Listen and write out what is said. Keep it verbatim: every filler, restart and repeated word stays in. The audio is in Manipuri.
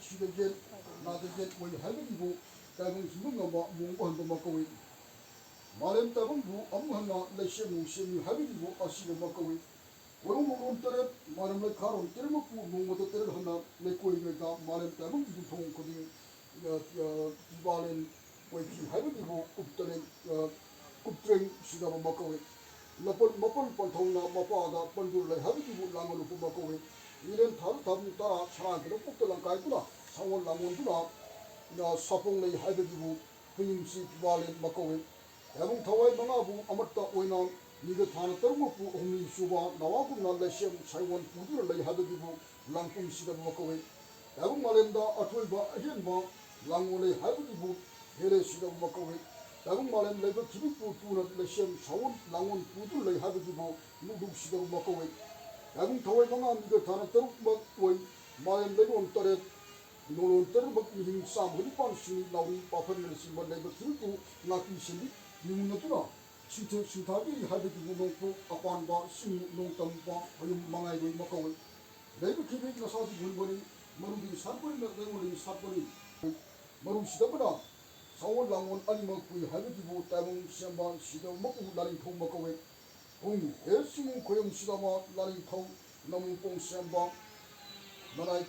ꯁꯤꯗ ꯌꯦꯠ, ꯅꯥꯗ ꯌꯦꯠ ꯑꯣꯏ ꯍꯥꯏꯕꯒꯤꯕꯨ ꯇꯥꯏꯕꯪ ꯍꯤꯡꯕ ꯉꯝꯕ ꯃꯑꯣꯡ ꯑꯣꯏꯍꯟꯕ ꯑꯃ ꯀꯧꯏ꯫ ꯃꯥꯂꯦꯝ ꯇꯥꯏꯕꯪꯕꯨ ꯑꯃꯨꯛ ꯍꯟꯅ ꯂꯩꯁꯦꯝꯃꯨ ꯁꯦꯝꯃꯤ ꯍꯥꯏꯕꯒꯤꯕꯨ ꯑꯁꯤꯕ ꯑꯃ ꯀꯧꯏ꯫ ꯋꯥꯔꯨꯡ ꯃꯔꯣꯟ ꯇꯔꯦꯠ, ꯃꯥꯂꯦꯝ ꯂꯩꯈꯥꯔꯣꯝ ꯇꯔꯦꯠꯃꯛꯄꯨ ꯅꯣꯡꯃꯗ ꯇꯔꯦꯠ ꯍꯟꯅ ꯂꯩꯀꯣꯏ ꯂꯩꯇꯥ ꯃꯥꯂꯦꯝ ꯇꯥꯏꯕꯪꯒꯤ ꯌꯨꯝꯊꯣꯡ ꯈꯨꯗꯤꯡ, ꯑ, ꯑ, ꯄꯤꯕꯥꯂꯦꯟ ꯑꯣꯏꯈꯤ ꯍꯥꯏꯕꯒꯤꯕꯨ ꯀꯨꯞꯇꯂꯦꯟ, ꯑ, ꯀꯨꯞꯇ꯭ꯔꯦꯡ ꯁꯤꯗꯕ ꯑꯃ ꯀꯧꯏ꯫ ꯂꯄꯜ-, ꯃꯄꯜ ꯄꯟꯊꯧꯅ ꯃꯄꯥꯗ ꯄꯟꯗꯨꯅ ꯂꯩ ꯍꯥꯏꯕꯒꯤꯕꯨ ꯂꯥꯡꯒꯅꯨꯄ ꯑꯃ ꯀꯧꯏ꯫ ꯃꯤꯔꯦꯟ ꯊꯥꯔꯨ ꯊꯥꯕꯨꯡ ꯇꯔꯥ ꯁꯅꯥꯒꯤ ꯂꯧꯕꯨꯛꯇ ꯂꯪꯀꯥꯏꯗꯨꯅ ꯁꯥꯑꯣꯟ ꯂꯥꯡꯑꯣꯟꯗꯨꯅ, ꯑ, ꯁꯥꯄꯣꯡ ꯂꯩ ꯍꯥꯏꯕꯒꯤꯕꯨ ꯍꯨꯏꯅꯨꯡꯁꯤ ꯄꯤꯕꯥꯂꯦꯟ ꯑꯃ ꯀꯧꯏ꯫ ꯇꯥꯏꯕꯪ ꯊꯋꯥꯏ ꯃꯉꯥꯕꯨ ꯑꯃꯠꯇ ꯑꯣꯏꯅ ꯅꯤꯒ ꯊꯥꯅ ꯇꯔꯨꯛꯃꯛꯄꯨ ꯑꯍꯨꯝꯅꯤ ꯁꯨꯕ ꯅꯋꯥꯒꯨꯝꯅ ꯂꯩꯁꯦꯝ ꯁꯥꯏꯑꯣꯟ ꯄꯨꯗꯨꯅ ꯂꯩ ꯍꯥꯏꯕꯒꯤꯕꯨ ꯂꯥꯡꯄꯨꯝ ꯁꯤꯗꯕ ꯑꯃ ꯀꯧꯏ꯫ ꯇꯥꯏꯕꯪ ꯃꯥꯂꯦꯝꯗ ꯑꯊꯣꯏꯕ ꯑꯍꯦꯟꯕ ꯂꯥꯡꯑꯣꯟ ꯂꯩ ꯍꯥꯏꯕꯒꯤꯕꯨ ꯍꯦꯂꯦ ꯁꯤꯗꯕ ꯑꯃ ꯀꯧꯏ꯫ ꯇꯥꯏꯕꯪ ꯃꯥꯂꯦꯝ ꯂꯩꯕ ꯊꯤꯕꯤꯛꯄꯨ ꯇꯨꯅ ꯂꯩꯁꯦꯝ ꯁꯥꯑꯣꯟ ꯂꯥꯡꯑꯣꯟ ꯄꯨꯗꯨꯅ ꯂꯩ ꯍꯥꯏꯕꯒꯤꯕꯨ ꯅꯨꯡꯗꯨꯛ ꯁꯤꯗꯕ ꯑꯃ ꯀꯧꯏ꯫ ꯇꯥꯏꯕꯪ ꯊꯋꯥꯏ ꯃꯉꯥ ꯅꯤꯒ ꯊꯥꯅ ꯇꯔꯨꯛꯃꯛ ꯑꯣꯏ꯫ ꯃꯥꯂꯦꯝ ꯂꯩꯔꯣꯟ ꯇꯔꯦꯠ ꯅꯣꯡꯂꯣꯟ ꯇꯔꯨꯛꯃꯛ ꯃꯤꯍꯤꯡ ꯆꯥꯝꯃꯒ ꯅꯤꯄꯥꯟ ꯁꯤꯡꯂꯤ ꯂꯥꯎꯔꯤ ꯄꯥꯐꯟ ꯂꯩꯆꯤꯟꯕ ꯂꯩꯕ ꯊꯤꯕꯤꯛꯄꯨ ꯉꯥꯛꯄꯤ ꯁꯦꯟꯕꯤ ꯅꯤꯡꯅꯗꯨꯅ ꯁꯤꯡꯊ-, ꯁꯤꯡꯊꯥꯕꯤꯔꯤ ꯍꯥꯏꯕꯒꯤꯕꯨ ꯅꯣꯡꯄꯣꯛ ꯑꯄꯥꯟꯕ ꯆꯤꯡ ꯅꯣꯡ ꯇꯝꯕ ꯃꯌꯨꯝ ꯃꯉꯥꯏꯔꯣꯏ ꯃꯀꯧꯏ꯫ ꯂꯩꯕ ꯊꯤꯕꯤꯛ ꯅꯁꯥꯁꯨ ꯃꯨꯟꯕꯅꯤ, ꯃꯔꯨꯗꯤ ꯁꯥꯠꯄꯅꯤ, ꯂꯩꯉꯣꯟꯗꯒꯤ ꯁꯥꯠꯄꯅꯤ꯫ ꯃꯔꯨ ꯁꯤꯗꯕꯅ ꯁꯥꯑꯣꯟ ꯂꯥꯡꯑꯣꯟ ꯑꯅꯤꯃꯛ ꯄꯨꯏ ꯍꯥꯏꯕꯒꯤꯕꯨ ꯇꯥꯏꯕꯪ ꯁꯦꯝꯕ ꯁꯤꯗꯕꯃꯛꯄꯨ ꯂꯥꯅꯤꯡꯊꯧ ꯃꯀꯧꯏ꯫ ꯄꯨꯡ ꯍꯦ ꯆꯤꯡ ꯈꯣꯏꯔꯝ ꯁꯤꯗꯕ ꯂꯥꯅꯤꯡꯊꯧ ꯅꯃꯨ ꯄꯣꯡ ꯁꯦꯝꯕ ꯃꯅꯥꯏ